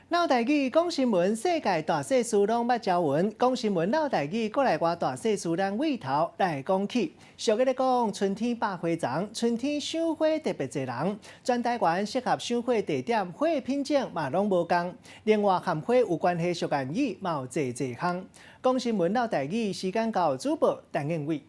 落台語講新聞，世界大細事攏捌招聞。講新聞落台語，閣來活大細事，咱對頭來講起。俗語咧講，春天百花叢，春天賞花特別濟人。全台灣適合賞花地點，花的品種嘛攏無仝。另外，和花有關係俗諺語嘛有濟濟項。講新聞落台語，時間到，主播陳燕偉。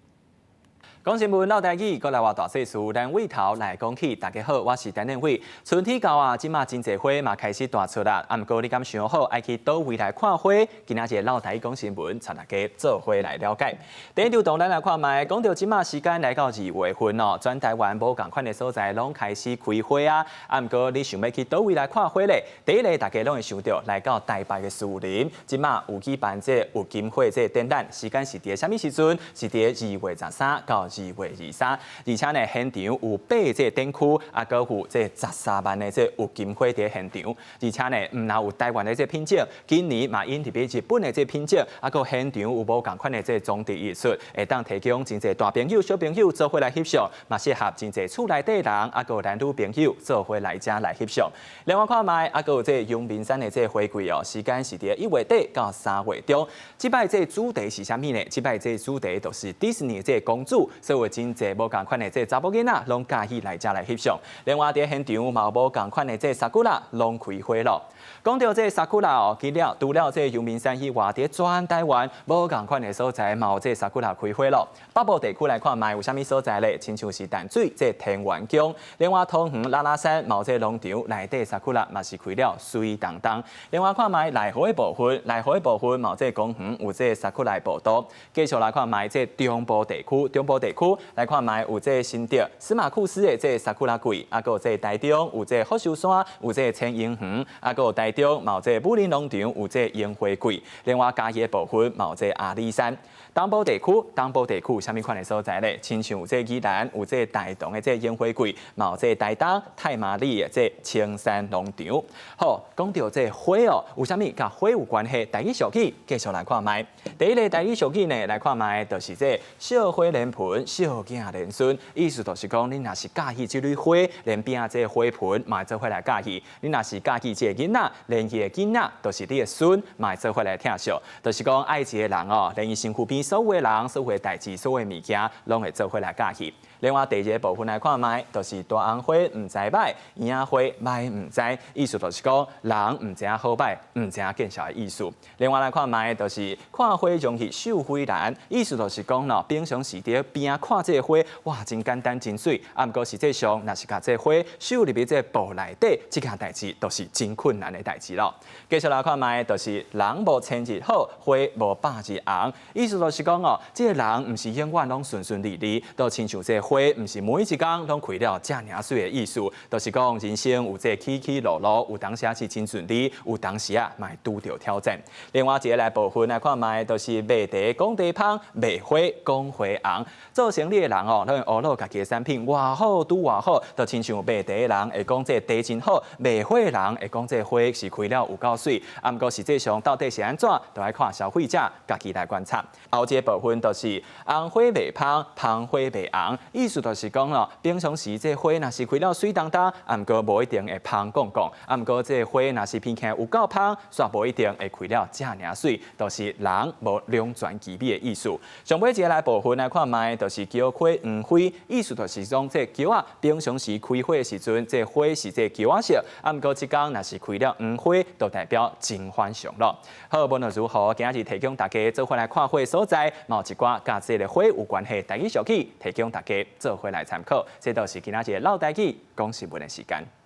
講新聞落台語，閣來活大細事，咱對頭來講起。大家好，我是陳燕偉。春天到啊，這馬真濟花嘛開始彈出啦。啊，毋過你敢想好愛去佗位來看花？今仔日落台語講新聞，帶大家做伙來了解。第一條同咱來看覓，講著這馬時間來到二月份哦，全台灣無仝款的所在攏開始開花啊。啊，毋過你想欲去佗位來看花咧？第一个大家攏會想著來到台北的士林，這馬有舉辦這個鬱金花這個展覽，時間是佇啥物時陣？是佇2月13到2月23，而且呢，現場有八個展區，啊，閣有這13萬的這鬱金花佇現場，而且呢，毋但有台灣的這品種，今年嘛引入日本的這品種，啊，閣現場有無仝款的這裝置藝術，會當提供真濟大朋友、小朋友做伙來翕相，嘛適合真濟厝內底人，啊，閣男女朋友做伙來遮來翕相。另外看覓，啊，閣有這陽明山的這花季哦，時間是佇1月底到3月中。這擺這主題是啥物呢？這擺這主題就是迪士尼這公主。所以真濟無仝款的這查某囡仔，攏佮意來遮來翕相。另外佇現場嘛有無仝款的這 sakura 攏開花咯。講著這 sakura 哦，其實除了這陽明山以外，佇全台灣無仝款的所在，嘛有這 sakura 開花咯。北部地區來看覓有啥物所在咧？親像是淡水這天元宮，另外桃園拉拉山嘛有這農場內底 sakura 嘛是開了媠當當。另外看覓內湖的部分，內湖的部分嘛有這公園有這 sakura 的步道。繼續來看覓這中部地區，中部地區來看覓有這新竹司馬庫斯的這 sakura 季，啊，閣有這台中有這福壽山，有這千櫻園，啊，閣有台中嘛有這武陵農場有這櫻花季。另外嘉義的部分嘛有這阿里山。東部地區，東部地區有啥物款的所在咧？親像有這宜蘭有這大同的這櫻花季，嘛有這台東太麻里的這青山農場。好，講著這花哦，有啥物佮花有關係？台語俗語繼續來看覓。第一个台語俗語呢，來看覓，就是這惜花連盆，惜囝連孫。意思就是講，你若是佮意這蕊花，連邊仔這花盆嘛會做伙來佮意；你若是佮意這个囡仔，連伊的囡仔，就是你的孫，嘛會做伙來疼惜。就是講愛一个人哦，連伊身軀邊所有的人、所有的代誌、所有的物件，攏會做伙來佮意。另外第二个部分來看覓，就是大紅花毋知䆀，嬰仔花䆀毋知，意思就是講人毋知影好䆀，毋知影見笑的意思。另外來看覓，就是看花容易繡花難，意思就是講喏，平常時佇邊仔看這个花，哇，真簡單真媠，啊，毋過實際上，若是共這花繡入去這布內底，這件代誌都是真困難的代誌咯。繼續來看覓，就是人無千日好，花無百日紅，意思就是講哦，這个人毋是永遠攏順順利利，都親像這花，毋是每一工攏開了遮爾媠的意思，就是講人生有這起起落落，有當時仔是真順利，有當時仔嘛會拄著挑戰。另外一个來部分來看覓，就是賣茶講茶芳，賣花講花紅。做生意的人哦，攏會呵咾家己的產品偌好拄偌好，就親像賣茶的人會講這茶真好，賣花的人會講這花是開了有夠媠。啊，毋過實際上到底是按怎，就愛看消費者家己來觀察。後一个部分就是紅花袂芳，芳花袂紅，意思就是講咯，平常時這花若是開了媠當當，啊，毋過無一定會芳摃摃，啊，毋過這花若是鼻起來有夠芳，煞無一定會開了遮爾媠，就是人無兩全其美的意思。上尾一个來部分來看覓，就是菊開黃輝，意思就是講這菊仔平常時開花的時陣，這花是這菊仔色，啊，毋過這工若是開了黃花，就代表真反常咯。好，無論如何，今仔日提供大家做伙來看花的所在，嘛有一寡佮這个花有關係台語俗語，提供大家做伙來參考。這就是今仔日落台語講新聞的時間。